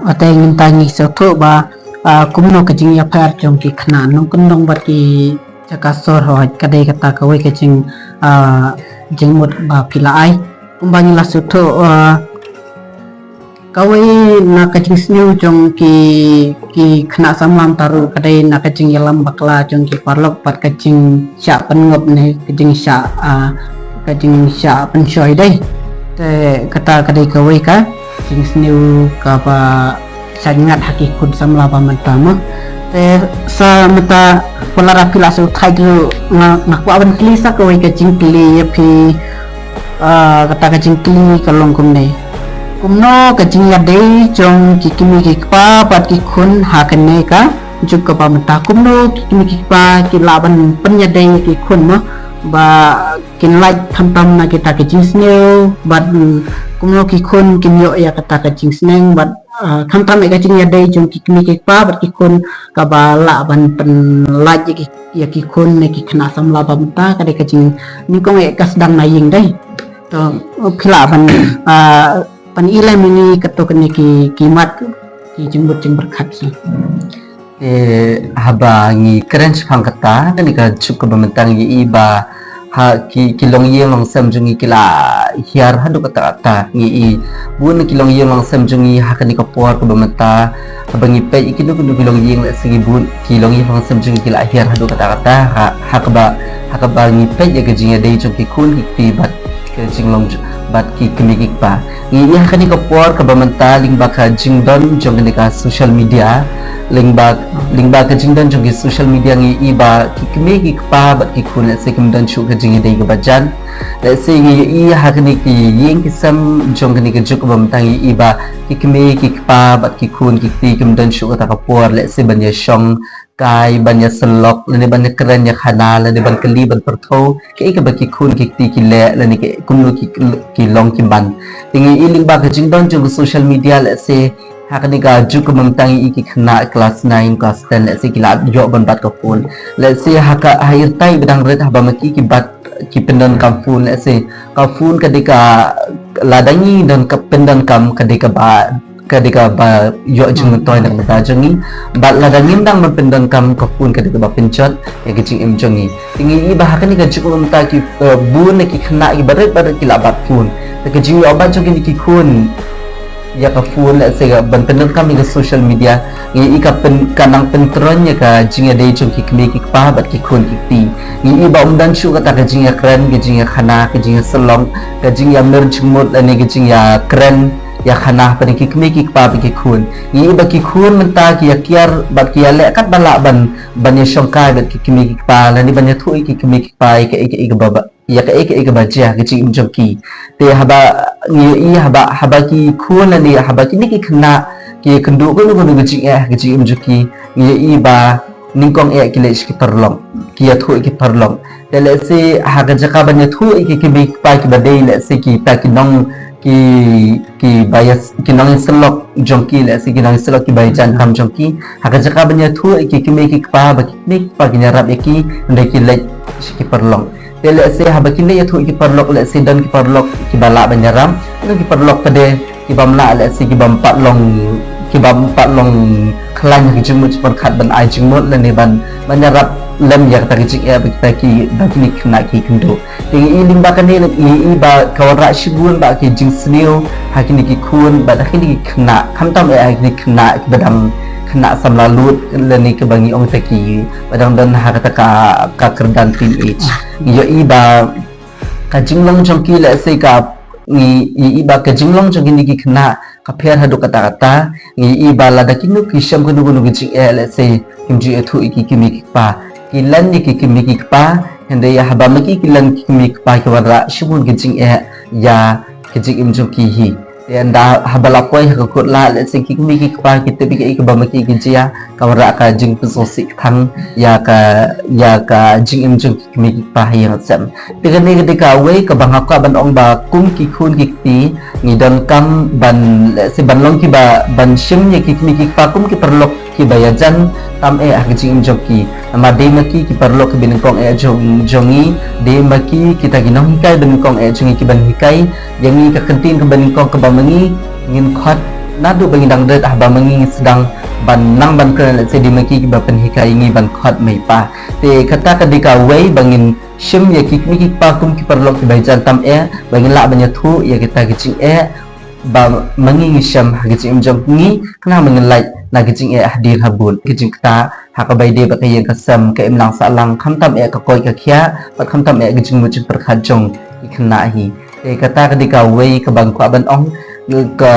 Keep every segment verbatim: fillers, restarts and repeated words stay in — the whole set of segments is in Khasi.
Ate ngin ta ngi sngewthuh ba, ah, kumno ka jingïapher jong ki khynnah nongkyndong bad ki jaka sor hoi ka dei kata kawei ka jing, ah, jingmut ba phi la ai. Kumba ngi la sngewthuh, ah, kawei na ka jingsniew jong ki, ki khynnah samla mynta ruh ka dei na ka jingïalam bakla jong ki paralok bad ka jingshah pynngop ne ka jingshah, ah, ka jingshah pynshoi dei. Te kata ka dei kawei ka jingsniew kaba shah ngat ha ki khun samla ba mynta mo. Te sa mynta pala ra phi la sngewthuh ruh nga, nga kwah ban kylli sa kawei ka jingkylli ïa phi, ah, kata ka jingkylli ka long kumne. Kumno ka jingïadei jong ki kmie ki kpa bad ki khun ha kane ka juk kaba mynta, kumno ki kmie ki kpa ki lah ban pynïadei ïa ki khun mo ba kin lait khamtam na kita ka jingsniew bad, mm, kumno ki khun kin ïoh ïa kata ka jingsneng bad, ah, khamtam ïa ka jingïadei jong ki kmie ki kpa bad ki khun kaba lah ban pynlait ïa ki, ïa ki khun ne ki khynnah samla ba mynta ka dei ka jingnyngkong ïa ka sdang na ïing dei. To phi lah ban, ah, ban i lem ïa ngi kato kane ki, ki mat ki jingmut jingpyrkhat sa. Te haba ngi kren shaphang kata, kane ka juk kaba mynta ngi i ba ha ki, ki longïing longsem jong ngi ki la hiar haduh katta katta, ngi i bun ki longïing longsem jong ngi ha kane ka por kaba mynta, haba ngi peit ïa kino kino ki longïing, lehse ki bun ki longïing longsem jong ngi ki la hiar haduh katta katta, ha, ha kaba, ha kaba ngi peit ïa ka jingïadei jong ki khun ki kti bad ka jinglong j-, bad ki kmie ki kpa. Ngi i ha kane ka por kaba mynta lyngba ka jingdon jong kane ka social media, lyngba, lyngba ka jingdon jong ki social media ngi i ba ki kmie ki kpa bad ki khun lehse kim don shuh ka jingïadei kaba jan. Lehse ngi i ha kane ki ïing ki sem jong kane ka juk kaba mynta ngi i ba ki kmie ki kpa bad ki khun ki kti kim don shuh kata ka por lehse ban ïashong kai, ban ïasyllok, lane ban ïakren ïakhana, lane ban kylli ban pyrthew kaei kaba ki khun ki kti ki leh, lane kaei kumno ki, ki long ki man. Te ngi i lyngba ka jingdon jong ka social media, lehse ha kane ka juk kaba mynta ngi i ki khynnah class nine, class ten, lehse ki la ïoh ban bat ka phone. Lehse ha ka, ha ïrta i ba dang rit haba ma ki ki bat ki pyndonkam phone, lehse ka phone ka dei ka, lada ngi don ka pyndonkam ka dei kaba, ka dei kaba ïoh jingmyntoi na ka bynta jong ngi. Bad lada ngim dang ban pyndonkam ka phone ka dei kaba pynjot ïa ka jingim jong ngi. Te ngi i ba ha kane ka juk mynta ki, eh, bun na ki khynnah kiba rit ba rit ki la bat phone. Te ka jingïoh bat jong kine ki khun ïa ka phone lehse ka ban pyndonkam ïa ka social media, ngi i ka pyn, ka nang pyntroiñ ïa ka jingïadei jong ki kmie ki kpa bad ki khun ki kti. Ngi i ba ym don shuh kata ka jingïakren, ka jingïakhana, ka jingïasyllok, ka jingïamir jingmut lane ka jingïakren ïakhana hapdeng ki kmie ki kpa bad ki khun. Ngi i ba ki khun mynta ki ïakiar bad ki ïaleh katba lah ban, ban ïashongkai bad ki kmie ki kpa lane ban ïathuh ïa ki kmie ki kpa ïa kaei kaei kaba, ïa kaei kaei kaba jia ha ka jingim jong ki. Te haba ngi ïohi haba, haba ki khun lane haba kine ki khynnah ki ïakynduh kano kano ka jingeh ha ka jingim jong ki, ngi ïohi ba nyngkong eh ki leit sha ki paralok, ki ïathuh ïa ki paralok. Te lehse ha ka jaka ban ïathuh ïa ki kmie ki kpa kiba dei, lehse kita ki nong, ki, kiba ïa, ki nongïasyllok jong ki, lehse ki nongïasyllok kiba ïajan kam jong ki, ha ka jaka ban ïathuh ïa ki kmie ki kpa ba ki kmie ki kpa kin ïarap ïa ki, hynrei ki leit sha ki paralok. Te lehse haba kin leit ïathuh ïa ki paralok, lehse don ki paralok kiba lah ban ïarap, don ki paralok pat de kibym lah, lehse kibym pat long, kibym pat long khlaiñ ha ka jingmut jingpyrkhat ban ai jingmut lane ban, ban ïarap lem ïa kata ka jingeh ba kita ki, ba kine ki khynnah ki kynduh. Te ngi i lyngba kane ngi i ba ka wanrah shibun ba ki jingsniew ha kine ki khun bad ha kine ki khynnah, khamtam eh ha kine ki khynnah kiba dang khynnah samla lut lane kiba ngi ong kita kiba dang don ha kata ka, ka kyrdan teenage. Ngi ïohi ba ka jinglong jong ki lehse ka, ngi ïohi ba ka jinglong jong kine ki khynnah ka pher haduh katta katta. Ngi ïohi ba lada kino ki shem kano kano ka jingeh, lehse kim ju ïathuh ïa ki kmie ki kpa, ki len ïa ki kmie ki kpa. Hynrei haba ma ki ki len ki kmie ki kpa ki wanrah shibun ka jingeh ïa ka jingim jong ki hi. Te ynda haba la poi ha ka kut lah, lehse ki kmie ki kpa ki tip ïa kaei kaba ma ki ki jia, ka wanrah ka jingpynsngewsih kthang ïa ka, ïa ka jingim jong ki kmie ki kpa ha ïing ha sem. Te kane ka dei kawei kaba nga kwah ban ong ba kum ki khun ki kti ngi donkam ban, lehse ban long kiba, ban shim ïa ki kmie ki kpa kum ki paralok kiba ïajan tam eh ha ka jingim jong ki. Namar dei ma ki ki paralok kiba nyngkong eh jong, jong ngi, dei ma ki kita ki nonghikai ba nyngkong eh jong ngi kiban hikai ïa ngi ka kyntien kaba nyngkong kaba ma ngi ngin khot Naduh ba ngi dang rit haba ma ngi ngi sdang ban nang ban kren, lehse dei ma ki kiba pynhikai ïa ngi ban khot mei pa. Te kata ka dei kawei ba ngin shim ïa ki kmie ki kpa kum ki paralok kiba jan tam eh, ba ngin lah ban ïathuh ïa kita ki jingeh ba ma ngi ngi shem ha ki jingim jong ngi, khnang ba ngin lait na ki jingeh hadien habud. Ki jingkta ha kaba ïadei bad ka ïing ka sem, ka imlang sahlang, khamtam eh ka koit ka khiah, bad khamtam eh ka jingmut jingpyrkhat jong ki khynnah hi. Te kata ka dei kawei kaba nga kwah ban ong, ka,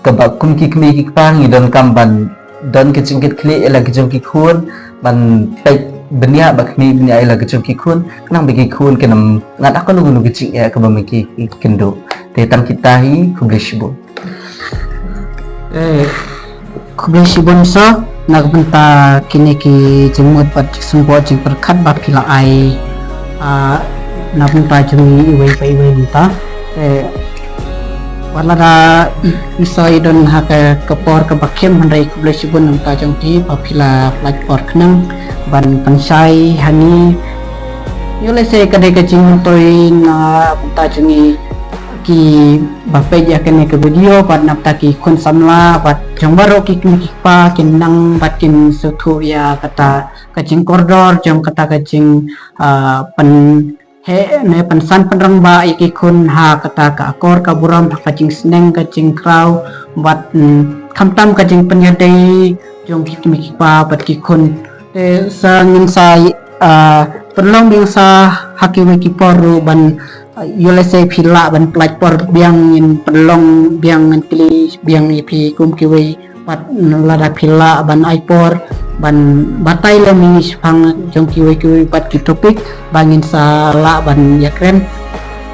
kaba kum ki kmie ki kpa ngi donkam ban don ka jingkitkhlieh ïa la ki jong ki khun, ban peit bniah ba khmih bniah ïa la ki jong ki khun, khnang ba ki khun kin ym ngat ha kano kano ka jingeh kaba ma ki kin duh. Te tang kita hi, khublei shibun. Eh, khublei shibun sir, na ka bynta kine ki jingmut bad jingsngewbha jingpyrkhat ba phi la ai, ah, na bynta jong ngi iwei pa iwei mynta. Eh, wat lada i sir i don ha ka, ka por kaba khim, hynrei khublei shibun na bynta jong phi ba phi la pynlait por khnang ban pynshai ha ngi. Ïoh lehse ka dei ka jingmyntoi na bynta jong ngi kiba peit ïa kane ka video, bad na bynta ki khun samla, bad jong baroh ki kmie ki kpa kin nang bad kin sngewthuh ïa kata ka jingkordor jong kata ka jing, ah, pynheh ne pynsan pynrangbah ïa ki khun ha kata ka akor ka burom, ha ka jingsneng ka jingkraw, bad, mm, khamtam ka jingpynïadei jong ki kmie ki kpa bad ki khun. Te sir ngin sa, ah, pynlong biang sa ha kiwei ki por ruh ban, ah, ïoh lehse phi lah ban pynlait por biang, ngin pynlong biang, ngin kylli biang ïa phi kum kiwei pat, lada phi lah ban ai por ban batai lem ïa ngi shaphang jong kiwei kiwei pat ki topic ba ngin sa lah ban ïakren.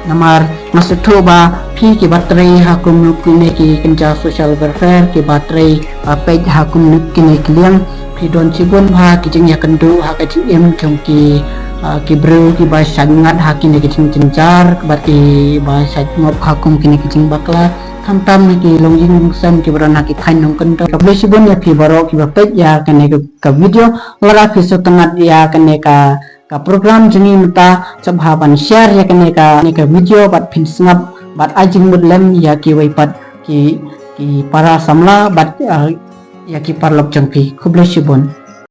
Namar nga sngewthuh ba phi kiba trei ha kum kine ki kynja social welfare, kiba trei, ah, peit ha kum kine ki liang, phi don shibun bha ki jingïakynduh ha ka jingim jong ki, ah, ki briew kiba shait ngat ha kine ki jingjynjar, bad kiba shait ngop ha kum kine ki jingbakla, khamtam ha ki longïing longsem kiba don ha ki thaiñ nongkyndong. Khublei shibun ïa phi baroh kiba peit ïa kane ka, ka video. Lada phi sngewtynnat ïa kane ka, ka program jong ngi mynta, sngewbha ban share ïa kane ka, kane ka video bad phin sngap bad ai jingmut lem ïa kiwei pat ki, ki para samla bad, ah, ïa ki paralok jong phi. Khublei shibun.